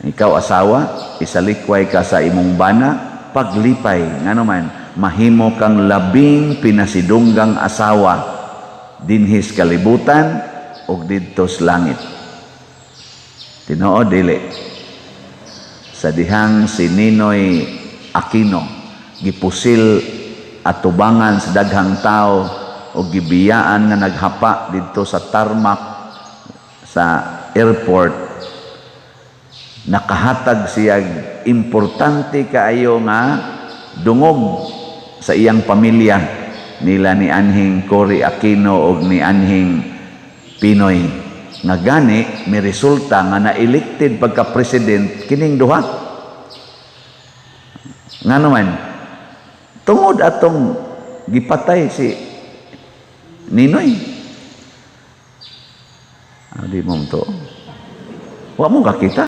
Ikaw asawa, isalikway ka sa imong bana, paglipay, ngano man, mahimo kang labing pinasidunggang asawa dinhis kalibutan ug didto sa langit. Tinuod dili? Sa dihang si Ninoy Aquino gipusil atubangan sa daghang tao o gibiyaan nga naghapa didto sa tarmac sa airport, nakahatag siya importante kaayo nga dungog sa iyang pamilya nila ni anhing Cory Aquino og ni anhing PNoy, nga gani may resulta nga na-elected pagka president kining duha. Ngano man? Tungod atong gipatay si Ninoy. Ah, di mo to. Wa mo kakita.